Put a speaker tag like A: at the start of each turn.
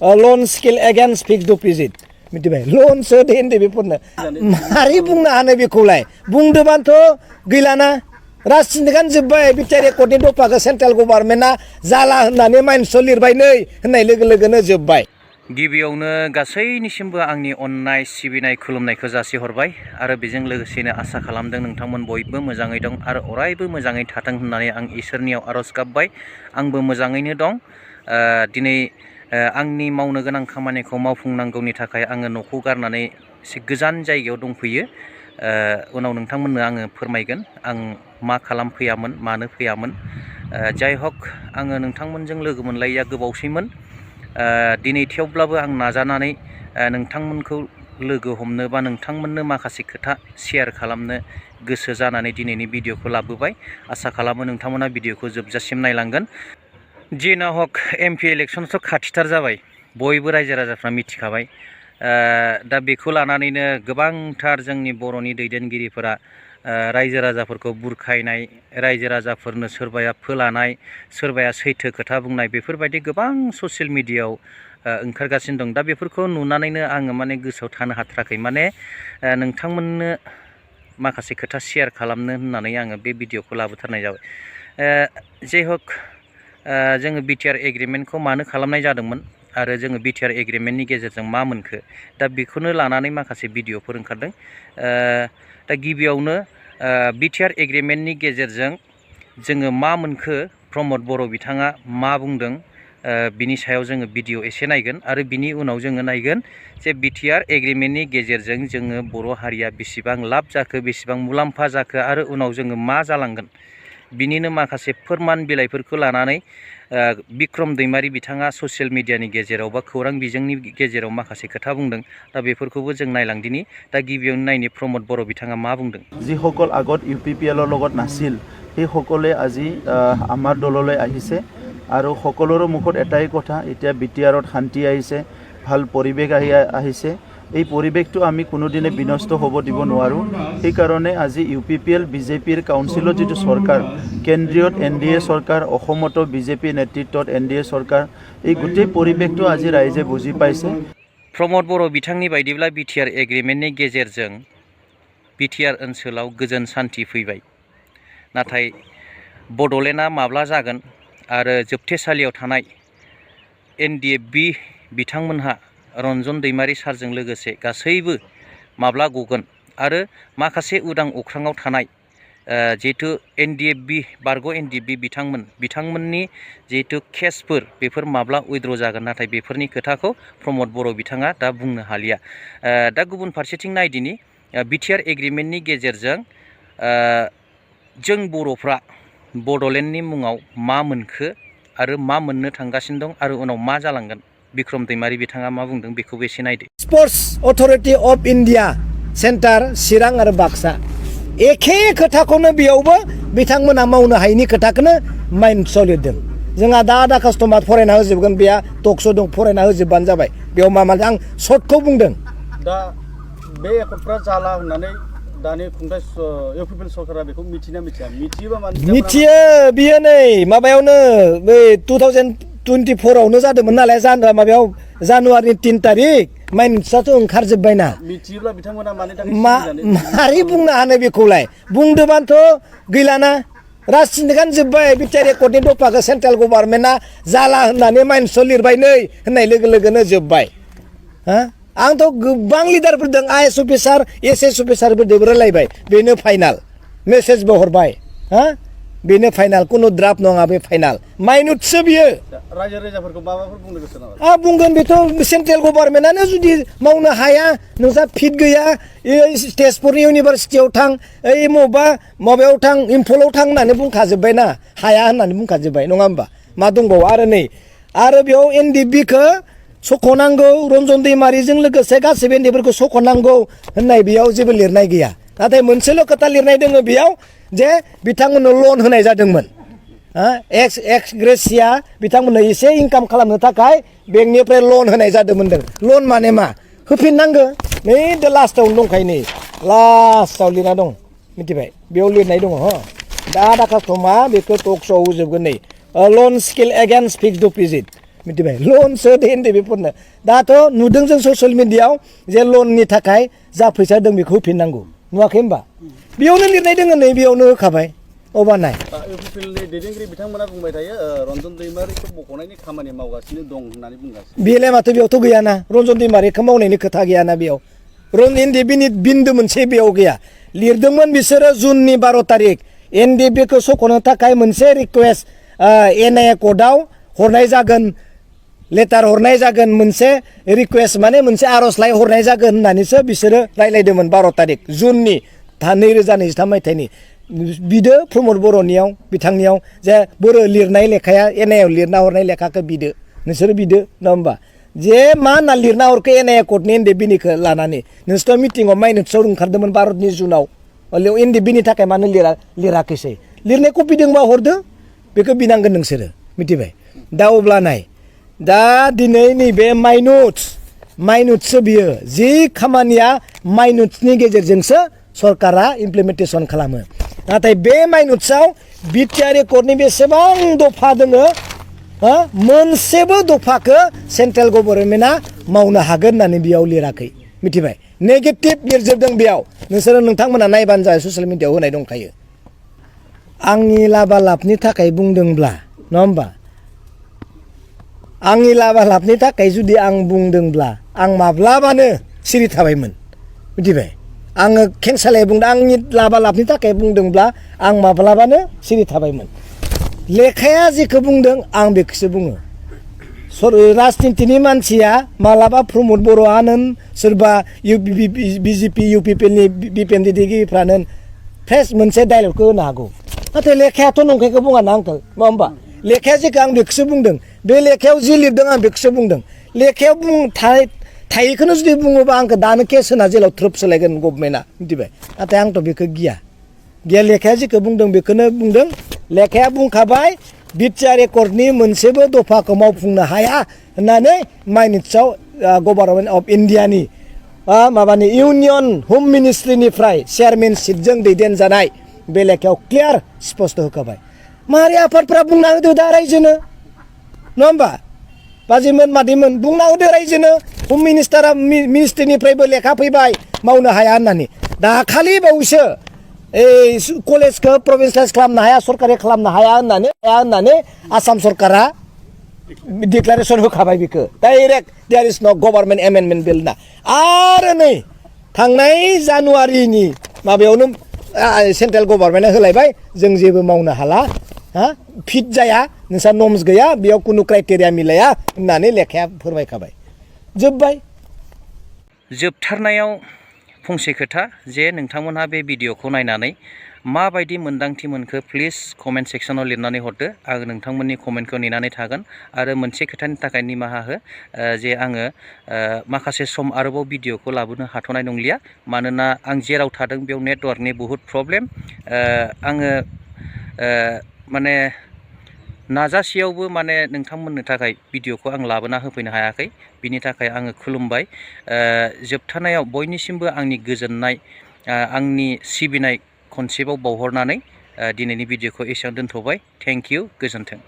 A: loan skill against fixed deposit मिथिबाय loan सो दे NDFB मारै बुंनो हानो बेखौलाय बुंदोबानथ' गैलाना राजखान्थिगान जोब्बाय BTR रेकर्डनि दफाखौ सेन्ट्रेल गभर्नमेन्टआ जाला होननानै मानसिया लिरबाय नै होननाय लोगो लोगोनो जोब्बाय
B: गिबियावनो गासैनिसिमबो आंनि अननाय सिबिनाय खुलुमनायखौ जासिहरबाय आरो बेजों लोगोसेनो आसा खालामदों नोंथांमोन बयबो मोजाङै दं आरो अरायबो मोजाङै थाथों होननानै आं इसोरनियाव आरज गाबबाय आंबो मोजाङैनो दं दिनै आंनि मावनो गोनां खामानिखौ मावफुंनांगौनि थाखाय आङो न'खौ गारनानै एसे गोजान जायगायाव दंफैयो उनाव नोंथांमोननो आङो फोरमायगोन आं मा खालाम फैयामोन मानो फैयामोन जाय हक आङो नोंथांमोनजों लोगो मोनलायैया गोबावसैमोन दिनै थेवब्लाबो आं नाजानानै नोंथांमोनखौ लोगो हमनो बा नोंथांमोननो माखासे खोथा शेयार खालामनो गोसो जानानै दिनैनि भिडिअखौ लाबोबाय आसा खालामो नोंथांमोना भिडिअखौ जोबजासिम नायलांगोन जिना हक MP इलेक्शनथ' खाथिथार जाबाय बयबो रायजो राजाफ्रा मिथिखाबाय दा बेखौ लानानैनो गोबांथार जोंनि बर'नि दैदेनगिरिफोरा रायजो राजाफोरखौ बुरखायनाय रायजो राजाफोरनो सोरबाया फोलानाय सोरबाया सैथो खोथा बुंनाय बेफोरबायदि गोबां ससियेल मिडियायाव ओंखारगासिनो दं दा बेफोरखौ नुनानैनो आङो माने गोसोआव थानो हाथाराखै माने नोंथांमोननो माखासे खोथा शेयार खालामनो होननानै आङो बे भिडिअखौ लाबोथारनाय जाबाय जे हक जोङो BTR एग्रिमेन्टखौ मानो खालामनाय जादोंमोन आरो जोङो BTR एग्रिमेन्टनि गेजेरजों मा मोनखो दा बेखौनो लानानै माखासे भिडिअफोर ओंखारदों दा गिबियावनो BTR एग्रिमेन्टनि गेजेरजों जोङो मा मोनखो प्रमद बर' बिथाङा मा बुंदों बिनि सायाव जोङो भिडिअ एसे नायगोन आरो बिनि उनाव जोङो नायगोन जे BTR एग्रिमेन्टनि गेजेरजों जोङो बर' हारिया बेसेबां लाब जाखो बेसेबां मुलाम्फा जाखो आरो उनाव जोङो मा जालांगोन बिनिनो माखासे फोरमान बिलाइफोरखौ लानानै बिक्रम दैमारि बिथाङा ससियेल मिडियानि गेजेराव बा खौरां बिजोंनि गेजेराव माखासे खोथा बुंदों दा बेफोरखौबो जों नायलांदिनि दा गिबियावनो नायनि प्रमद बर' बिथाङा मा बुंदों
C: যিসকল আগত UPPLৰ লগত নাছিল সেই সকলে আজি আমাৰ দললৈ আহিছে আৰু সকলোৰে মুখত এটাই কথা এতিয়া BTRত শান্তি আহিছে ভাল পৰিৱেশ আহিছে এই পৰিৱেশটো আমি কোনোদিনে বিনষ্ট হ'ব দিব নোৱাৰো সেই কাৰণে আজি UPPL BJPৰ কাউন্সিলৰ যেটো সৰকাৰ কেন্দ্ৰীয় NDA সৰকাৰ অসমতো BJP নেতৃত্বত NDA সৰকাৰ এই গোটেই পৰিৱেশটো আজি ৰাইজে বুজি পাইছে
B: प्रमद बर' बिथांनि बायदिब्ला BTR एग्रिमेन्टनि गेजेरजों BTR ओनसोलाव गोजोन सान्थि फैबाय नाथाय बड'लेण्डआ माब्ला जागोन आरो जोबथेसालियाव थानाय NDFB बिथांमोनहा रन्जन दैमारि सारजों लोगोसे गासैबो माब्ला गगोन आरो माखासे उदां अख्राङाव थानाय जेहेतु NDFB बारग' NDFB बिथांमोननि जेहेतु केसफोर बेफोर माब्ला उइद्र' जागोन नाथाय बेफोरनि खोथाखौ प्रमद बर' बिथाङा दा बुंनो हालिया दा गुबुन फारसेथिं नायदिनि BTR एग्रिमेन्टनि गेजेरजों जों बर'फ्रा बड'लेण्डनि मुङाव मा मोनखो आरो मा मोननो थांगासिनो दं आरो उनाव मा जालांगोन बिक्रम दैमारि बिथाङा मा बुंदों बेखौबो एसे नायदो
A: sports authority of India centre Chirang आरो बाक्सा एखे खोथाखौनो बेयावबो बिथांमोना मावनो हायिनि खोथाखौनो माइन सोलिदों जोंहा दा कास्टमार फरायना होजोबगोन बेया टकस' दं फरायना होजोबबानो जाबाय बेयाव मा आं सर्टखौ बुंदों
D: दा बे एकर्डफ्रा जाला होननानै दानि खुंथाय UPPL सरकारा बेखौ मिथिना मिथिया मिथियोबा माने
A: मिथियो बियो नै माबायावनो बै 2024 आवनो जादोंमोन नालाय माबायाव जानुवारि 3 तारिख माइन्साथ' ओंखारजोबबायना
D: मिथियोब्ला बिथांमोना मानि थाखाय
A: मारै बुंनो हानो बेखौलाय बुंदोबानथ' गैलाना राजखान्थिगान जोब्बाय BTR रेकर्डनि दफाखौ सेन्ट्रेल गभर्नमेन्टआ जाला होननानै मानसिया लिरबाय नै होननाय लोगो लोगोनो जोब्बाय आंथ' गोबां लिडारफोरजों IS अफिसार SS अफिसारफोरजों रायलायबाय बेनो फाइनाल मेसेजबो हरबाय बेनो फाइनाल कुनु ड्राफ्ट नङा बे फाइनाल माइनुटसो बियो
D: रायजो राजाफोरखौ माबाफोर बुंनो गोसो नामा
A: बुंगोन बेथ' सेन्ट्रेल गभर्नमेन्टआनो जुदि मावनो हाया नोंसा फिट गैया तेजपुर इउनिभारसिटियाव थां ओइ माबायाव थां इम्फलाव थां होननानै बुंखाजोब्बायना हाया होननानै बुंखाजोब्बाय नङा होमबा मा दंबावो आरो नै आरो बेयाव NDFBखौ सख'नांगौ रन्जन दैमारिजों लोगोसे गासैबो NDFBफोरखौ सख'नांगौ होननाय बेयाव जेबो लिरनाय गैया नाथाय मोनसेल' खोथा लिरनाय दङ बेयाव जे बिथांमोननो लन होनाय जादोंमोन एक्स ग्रेसिया बिथांमोननो एसे इनकाम खालामनो थाखाय बेंकनिफ्राय लन होनाय जादोंमोन लन माने मा होफिननांगौ नै दा लास्टआवनो दंखायो नै लास्टआव लिरना दं मिथिबाय बेयाव लिरनाय दङ दा कास्टमा बेखौ टक्सआव होजोबगोन नै loan skill against fixed deposit मिथिबाय ल'नसो होदो NDFB दाथ' नुदों जों ससियेल मिडियायाव जे ल'ननि थाखाय जा फैसा दं बेखौ होफिननांगौ नुवाखै होमबा बेयावनो लिरनाय दोङो नै बेयावनो होखाबाय अबा नाय
D: इउपिपिएलनि दैदेनगिरि बिथांमोना बुंबाय थायो रन्जन दैमारिखौ बख'नायनि खामानि मावगासिनो दं होननानै बुंगासिनो
A: बेलाय माथो बेयावथ' गैयाना रन्जन दैमारिखौ मावनायनि खोथा गैयाना बेयाव NDFBनि बिन्दो मोनसे बेयाव गैया लिरदोंमोन बिसोरो जुननि 12 तारिख NDFBखौ सख'नो थाखाय मोनसे रिकुवेस्ट NIA कर्टआव हरनाय जागोन लेटार हरनाय जागोन मोनसे रिकुवेस्ट माने मोनसे आर'जलाइ हरनाय जागोन होननानैसो बिसोरो रायलायदोंमोन 12 तारिख जुननि 2023 मायथाइनि बिदो प्रमद बर'नियाव बिथांनियाव जे बर' लिरनाय लेखाया NIA लिरना हरनाय लेखाखौ बिदो नोंसोरो बिदो नङा होमबा जे मा होनना लिरना हरखो NIA कर्टनि NDFBनिखौ लानानै नोंसोरथ' मिटिंआव माइनट्सआव ओंखारदोंमोन भारतनि जुनाव NDFBनि थाखाय मानो लिराखैसै लिरनाय कपि दंबा हरदो बेखौ बिनांगोन नोंसोरो मिथिबाय दा अब्ला नाय दा दिनै नैबे माइनट्ससो बियो जि खामानिया माइनट्सनि गेजेरजोंसो सरकारा इमप्लिमेन्टेसन खालामो नाथाय बे माइनट्सआव BTR कर्टनि बेसेबां दफा दोङो मोनसेबो दफाखौ सेन्ट्रेल गभर्नमेन्टआ मावनो हागोन होननानै बेयाव लिराखै मिथिबाय नेगेटिभ लिरजोबदों बेयाव नोंथांमोना नायबानो जायो ससियेल मिडियायाव होनाय दंखायो आंनि लाबा लाबनि थाखाय बुंदोंब्ला नङा होमबा आंनि लाबा लाबनि थाखाय जुदि आं बुंदोंब्ला आं माब्लाबानो सिरि थाबायमोन मिथिबाय आङो खेंसालाय बुंदों आंनि लाबा लाबनि थाखाय बुंदोंब्ला आं माब्लाबानो सिरि थाबायमोन लेखाया जेखौ बुंदों आं बेखौसो बुङो राजनितिनि मानसिया मालाबा प्रमद बर'आनो सोरबा BJP UPPनि बिपिएन दैदेनगिरिफ्रानो फ्रेस मोनसे डायलगखौ होनो हागौ नाथाय लेखायाथ' नंखायखौ बुङा ना आंखौ नङा होमबा लेखाया जेखौ आं बेखौसो बुंदों बे लेखायाव जि लिरदों आं बेखौसो बुंदों लेखायाव थायैखौनो जुदि बुङोबा आंखौ दानो केस होना जेलाव थ्रोब सोलायगोन गभर्नमेन्टआ मिथिबाय नाथाय आंथ' बेखौ गिया लेखाया जेखौ बुंदों बेखौनो बुंदों लेखाया बुंखाबाय BTR कर्टनि मोनसेबो दफाखौ मावफुंनो हाया होननानै माइनट्सआव गभर्नमेन्ट अफ इन्डियानि माबानि इउनियन हम मिनिस्ट्रिनिफ्राय चेयारमेनशिपजों दैदेनजानाय बे लेखायाव क्लियार स्पष्ट होखाबाय माहारि आफादफ्रा बुंना होदो दा रायजोनो नङा होमबा बाजिमोन मादैमोन बुंना होदो रायजोनो हम मिनिस्ट्रिनिफ्रायबो लेखा फैबाय मावनो हाया होननानै दाखालि बावैसो कलेजखौ प्रभिन्सियेलाइज खालामनो हाया सरकारि खालामनो हाया होननानै आसाम सरकारा डिक्लारेसन होखाबाय बेखौ डाइरेक्ट देयार इज नो गभर्नमेन्ट एमेन्डमेन्ट बिल ना आरो नै थांनाय जानुवारिनि माबायावनो सेन्ट्रेल गभर्नमेन्टआ होलायबाय जों जेबो मावनो हाला फिट जाया नोंसा नर्म्स गैया बेयाव खुनु क्राइटेरिया मिलाया होननानै लेखाया फोरमायखाबाय जोब्बाय
B: जोबथारनायाव फंसे खोथा जे नोंथांमोनहा बे भिडिअखौ नायनानै माबायदि मोन्दांथि मोनखो प्लिज कमेन्ट सेक्सनाव लिरनानै हरदो आं नोंथांमोननि कमेन्टखौ नेनानै थागोन आरो मोनसे खोथानि थाखाय निमाहा हो जे आङो माखासे सम आरोबाव भिडिअखौ लाबोनो हाथ'नाय नंलिया मानोना आं जेराव थादों बेयाव नेटवार्कनि बहुद प्रब्लेम आङो माने नाजासेयावबो माने नोंथांमोननो थाखाय भिडिअखौ आं लाबोना होफैनो हायाखै बिनि थाखाय आङो खुलुमबाय जोबथारनायाव बयनिसिमबो आंनि गोजोननाय आंनि सिबिनाय खनसेबाव बावहरनानै दिनैनि भिडिअखौ एसेयावनो दोनथ'बाय थेंक इउ गोजोन्थों।